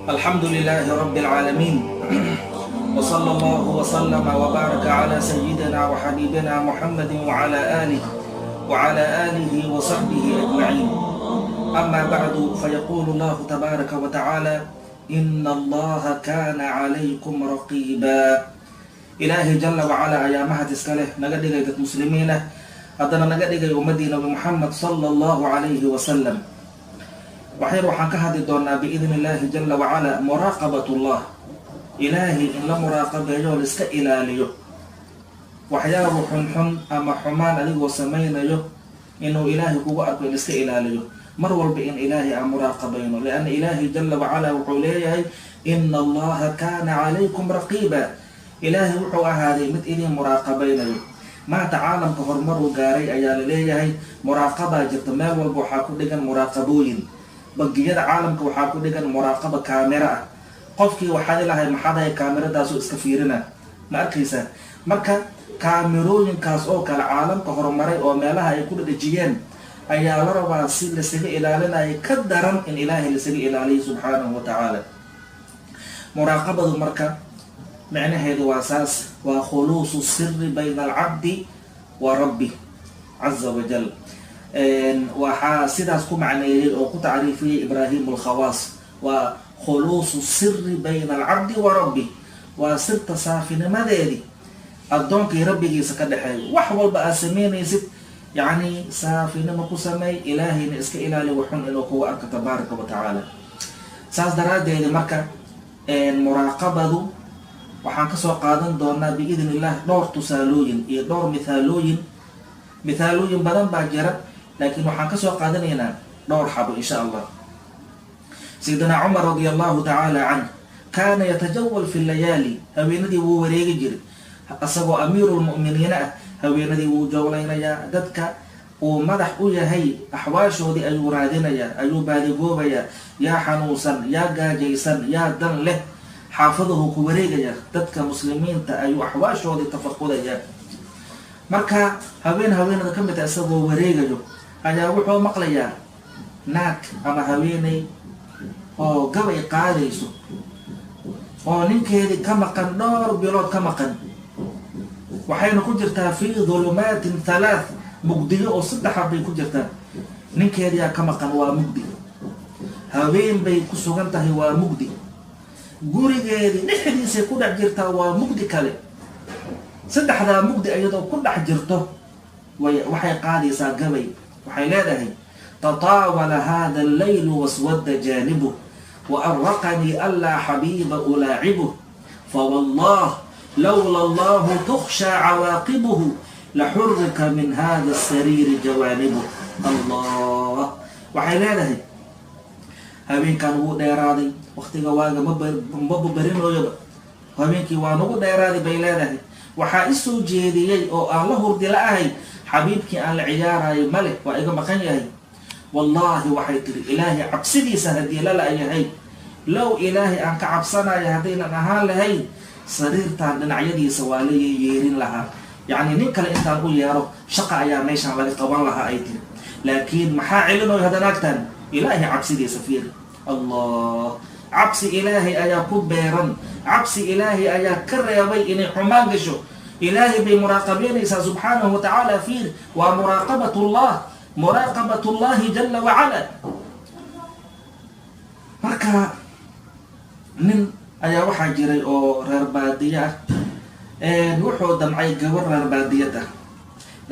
الحمد لله رب العالمين، وصلى الله وسلم وبارك على سيدنا وحبيبنا محمد وعلى آله وصحبه أجمعين. أما بعد، فيقول الله تبارك وتعالى: إن الله كان عليكم رقيبا. Ilaahay jala wacalaa ayaa mahad iska leh, naga dhigay dad muslimiin ah, haddana naga dhigay ummadii Nabi Muxamed sala Allahu calayhi wasalam. Waxyar waxaan ka hadli doonaa, biidni Illaahi jala wacalaa, muraaqabatullah, Ilaahay in la muraaqabeeyo, laiska ilaaliyo waxyaabo xunxun ama xumaan adigoo samaynayo inuu Ilaahay kugu arko, in iska ilaaliyo mar walba in Ilaahay aan muraaqabayno, lianna Ilaahay jala wacalaa wuxuu leeyahay: "Ina Allaha kaana calaykum raqiiba." Ilaahay wuxuu ahaaday mid idin muraaqabaynayo. Maanta caalamka horumaruu gaaray ayaa la leeyahay, muraaqabaa jirta. Meel walba waxaa ku dhigan muraaqabooyin. Bangiyada caalamka waxaa ku dhigan muraaqaba kaamera ah. Qofkii waxaad ilahay maxaadahay kaamiradaasoo iska fiirina, ma arkaysaa? Marka kaamirooyinkaas oo kale caalamka horumaray oo meelaha ay ku dhadhejiyeen ayaa la rabaa si lasaga ilaalinayo ka daran in Ilaahay lasaga ilaaliyo subxaanahu wa tacaala. Muraaqabadu marka micnaheedu waa saas, waa khuluusu siri bayna alcabdi wa rabbi caza wajal. Waxaa sidaas ku macneeyey oo ku tacriifiyey Ibraahim Alkhawaas. Waa khuluusu siri bayna alcabdi wa rabbi, waa sirta saafinimadeedii addoonkii rabbigiisa ka dhexeeyo. Wax walba aad sameynaysid, yacni, saafinimo ku sameey, Ilaahayna iska ilaali waxun inuu kugu arko tabaaraka wa tacaala. Saas daraaddeedi marka muraaqabadu waxaan kasoo qaadan doonaa, biidn Illah, dhowr tusaalooyin iyo dhowr mithaalooyin. Mithaalooyin badan baa jira, laakiin waxaan kasoo qaadanaynaa dhowr xabo, insha Allah. Sayidina Cumar radia Allahu tacaala canh kaana yatajawal fi layaali. Haweenadii wuu wareegi jiray isagoo amiirulmu'miniina ah. Haweenadii wuu jowlaynayaa, dadka uu madax u yahay axwaashoodii ayuu raadinayaa, ayuu baadigoobayaa. Yaa xanuunsan, yaa gaajaysan, yaa dan leh? Xaafadahu ku wareegaya, dadka muslimiinta ayuu axwaashoodii tafaqudayaa. Marka haween haweenada ka mid a isagoo wareegayo ayaa wuxuu maqlayaa naag ama haweeney oo gabay qaadayso oo ninkeedii ka maqan, dhowr bilood ka maqan. Waxayna ku jirtaa fii dhulumaatin thalaath, mugdiyo oo saddexa bay ku jirtaa. Ninkeediyaa ka maqan, waa mugdi. Haween bay ku sugan tahay, waa mugdi. Gurigeedii dhexdiisay ku dhex jirtaa, waa mugdi kale. Saddexdaa mugdi iyadoo ku dhex jirto way waxay qaadaysaa gabay. Waxay leedahay: "Tataawala hada allaylu waswadda jaanibuh, wa araqanii anlaa xabiiba ulaacibuh, fawallah lowla Allahu tukhshaa cawaaqibuhu laxurika min hada asariiri jawaanibuh." Allah, waxay leedahay: habeenkan wuu dheeraaday, waktiga waaga ma barinooyoba, habeenkii waa nagu dheeraaday, bay leedahay. Waxaa isoo jeediyey oo aan la hurdi la ahay xabiibkii aan la ciyaarayo male, waa iga maqan yahay. Wallaahi, waxay tiri, Ilaahay cabsidiisa haddii la la-yahay, low Ilaahay aan ka cabsanayo haddaynan ahaan lahayn, sariirtaan dhinacyadiisa waa la yeerin lahaa, yacni nin kale intaan u yeero shaqa ayaa meeshaan laga qaban lahaa, ay tiri. Laakiin maxaa celinayo hadda naagtan? Ilaahay cabsidiisa. Fiir, Allah, cabsi Ilaahay ayaa ku beeran, cabsi Ilaahay ayaa ka reebay inay xumaan gasho. Ilaahay bay muraaqabeynaysaa subxaanahu wa tacaala. Fiir, waa muraaqabat Llah, muraaqabat Llahi jala wacala. Marka nin ayaa waxaa jiray oo reer baadiye ah. Wuxuu damcay gabar reer baadiyad ah.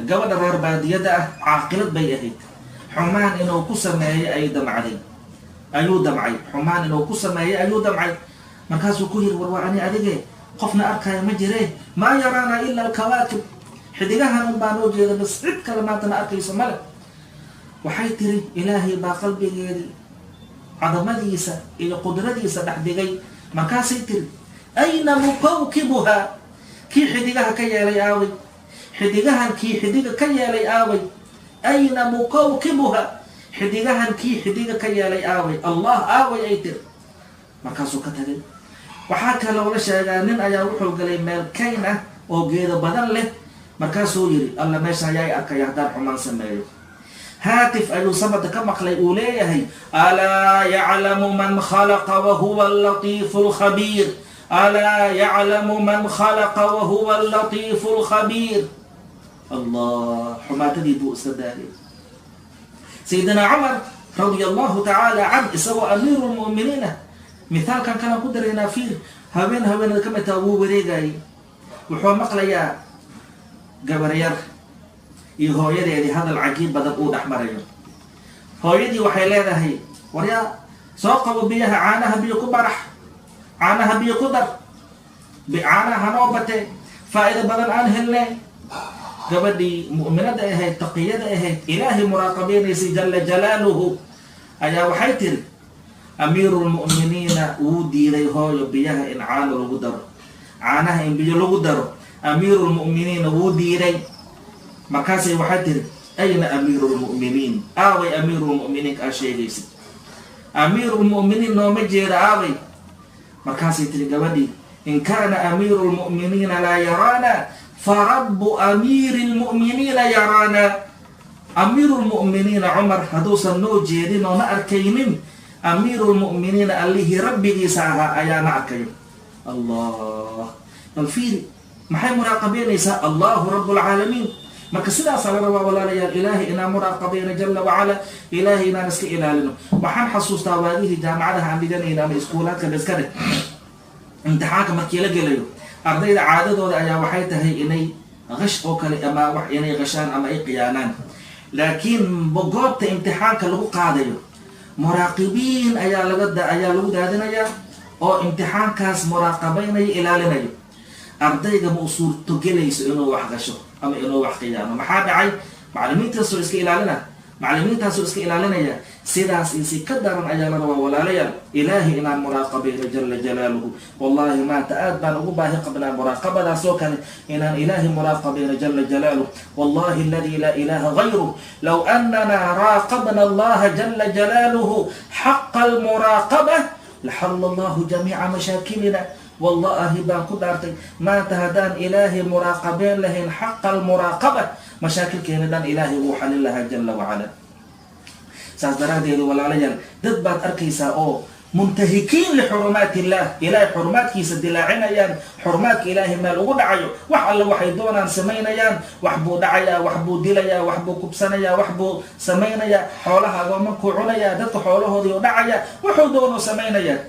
Gabadha reer baadiyada ah caaqilad bay ahayd. Xumaan inuu ku sameeyo ay damcday ayuu damcay, xumaan inuu ku sameeyo ayuu damcay. Markaasuu ku yiri: "War, waa ani adige, qofna arkaayo ma jire. Maa yaraana ila alkawaakib, xidigahan un baa noo jeeda bas, cid kale maantana arkayso male." Waxay tiri, Ilaahay baa qalbigeedii cadamadiisa iyo qudradiisa dhex dhigay. Markaasay tiri: "Ayna mukawkibuha? Kii xidigaha ka yeelay aaway? Xidigahan kii xidiga ka yeelay aaway? Ayna mukawkibuha? Xidigahan kii xidiga ka yeelay aaway? Allah aaway?" ay tiri. Markaasuu ka tagay. Waxaa kaloo la sheegaa nin ayaa wuxuu galay meel kayn ah oo geedo badan leh. Markaasuu yidhi: "Alla, meesha ayaa i arkaya haddaan xumaan sameeyo." Haatif ayuu samada ka maqlay uu leeyahay, alaa yaclamu man khalaqa wahuwa allatiifu alkhabiir, alaa yaclamu man khalaqa wahuwa allatiifu alkhabiir. Allah, xumaatadii buu iska daayay. Sayidina Cumar radia allahu tacaala can, isagoo amiiru lmu'miniin ah, mithaalkan kalaan ku daraynaa. Fiir, haween haweenada ka mid taha wuu wareegayay, wuxuu maqlayaa gabar yar iyo hooyadeedii hadal cajiib badan uu dhex marayo. Hooyadii waxay leedahay, waryaa, soo qabo biyaha, caanaha biyo ku barax, caanaha biyo ku dar, caanaha hanoo bate, faa'iido badan aan helne. Gabadhii mu'minada ahayd, taqiyada ahayd, Ilaahay muraaqabeynaysay jala jalaaluhu, ayaa waxay tiri, amiiru lmu'miniina wuu diiday, hooyo, biyaha in caano lagu daro, caanaha in biyo lagu daro, amiiru lmu'miniina wuu diiday. Markaasay waxay tiri, ayna amiiru lmu'miniin? Aaway amiiru lmu'miniinka aa sheegaysid? Amiiru lmu'miniin nooma jeeda, aaway? Markaasay tiri gabadhii, in kaana amiiru lmu'miniina laa yaraana, farabu amiiri lmu'miniina yaraana. Amiiru lmu'miniina Cumar hadduusan noo jeedin oo na arkaynin, amiiru lmu'miniina allihii rabbigiisa ahaa ayaa na arkayo. Allah, bal fiiri, maxay muraaqabeynaysaa? Allahu rabu lcaalamiin. Marka sidaasaa la rabaa, walaalayaal, Ilaahay inaan muraaqabeyno jala wacala, Ilaahay inaan iska ilaalino. Waxaan xasuustaa waagihii jaamacadaha aan dhiganayna ama iskuulaadka ba iska dheh, imtixaanka markii la gelayo, ardayda caadadooda ayaa waxay tahay inay qash oo kale ama wax inay qashaan ama ay qiyaanaan. Laakiin goobta imtixaanka lagu qaadayo muraaqibiin ayaa lagu daadinayaa oo imtixaankaas muraaqabeynaya, ilaalinayo. Ardayga ma u suurtogelayso inuu wax qasho ama inuu wax qiyaamo. Maxaa dhacay? Macalimiintaasoo iska ilaalina, macalimiintaasoo iska ilaalinaya. Sidaas iyo si ka daran ayaa la rabaa, walaalayaal, Ilaahay inaan muraaqabayno jala jalaaluhu. Wallahi maanta aad baan ugu baahi qabnaa muraaqabadaas oo kale, inaan Ilaahay muraaqabayno jala jalaaluh. Wallahi aladi laa ilaha gayruh, low anana raaqabna allaha jala jalaaluhu xaqa almuraaqaba laxalla allahu jamiica mashaakilina. Wallahi baan ku dhaartay, maanta haddaan Ilaahay muraaqabeen lahayn xaqa almuraaqaba, mashaakilkeena dhan Ilaahay wuu xalin lahaa jala wacala. Saas daraaddeed, walaalayaal, dad baad arkaysaa oo muntahikiin lixurumaat illah, Ilaahay xurumaadkiisa dilaacinayaan, xurumaadka Ilaahay meel ugu dhacayo, wax alle waxay doonaan samaynayaan. Wax buu dhacayaa, wax buu dilayaa, wax buu kubsanayaa, wax buu samaynayaa, xoolaha agoomankuu cunayaa, dadka xoolahoodii u dhacaya, wuxuu doonuu samaynayaa.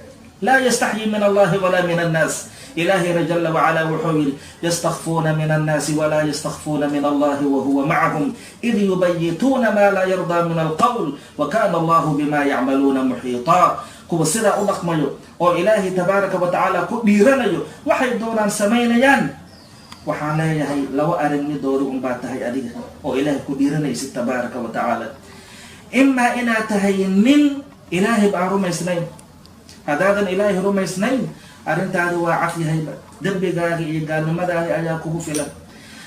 Laa yastaxyi min allahi walaa min annaas. Ilaahayna jala wacala wuxuu yidhi, yastakfuuna min annaasi walaa yastakfuuna min allahi wahuwa macahum id yubayituuna maa laa yardaa min alqowl wakana allahu bima yacmaluuna muxiitaa. Kuwa sidaa u dhaqmayo oo Ilaahay tabaaraka wa tacaala ku dhiiranayo, waxay doonaan samaynayaan, waxaan leeyahay laba arrin midooda unbaa tahay adiga oo Ilaahay ku dhiiranaysid tabaaraka wa tacaala. Imaa inaad tahay nin Ilaahay ba aan rumaysnayn. Haddaadan Ilaahay rumaysnayn, arrintaadi waa caf yahayba, dembigaaga iyo gaalnimadaadi ayaa kugu filan.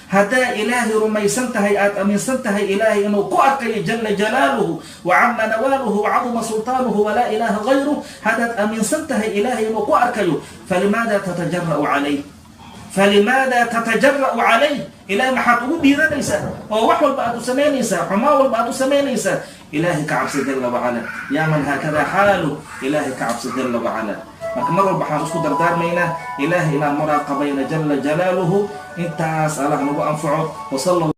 Haddaa Ilaahay rumaysan tahay, aada aaminsan tahay Ilaahay inuu ku arkayo jala jalaaluhu wacama nawaaluhu wacaduma sultaanuhu walaa ilaaha gayruh, haddaad aaminsan tahay Ilaahay inuu ku arkayo, falimaada tatajara'u calayh? Falimaada tatajara'u calayh? Ilahay maxaad ugu dhiiranaysaa oo wax walba aad u samaynaysaa, xumaan walba aad u samaynaysaa? Ilaahay ka cabsi jala wacala. Yaa man haakada xaalu, Ilaahay ka cabsi jala wacala. Marka mar walba waxaan isku dardaarmaynaa Ilaahay inaan muraaqabayna jala jalaaluhu. Intaas Allah nagu anfaco. Wasala.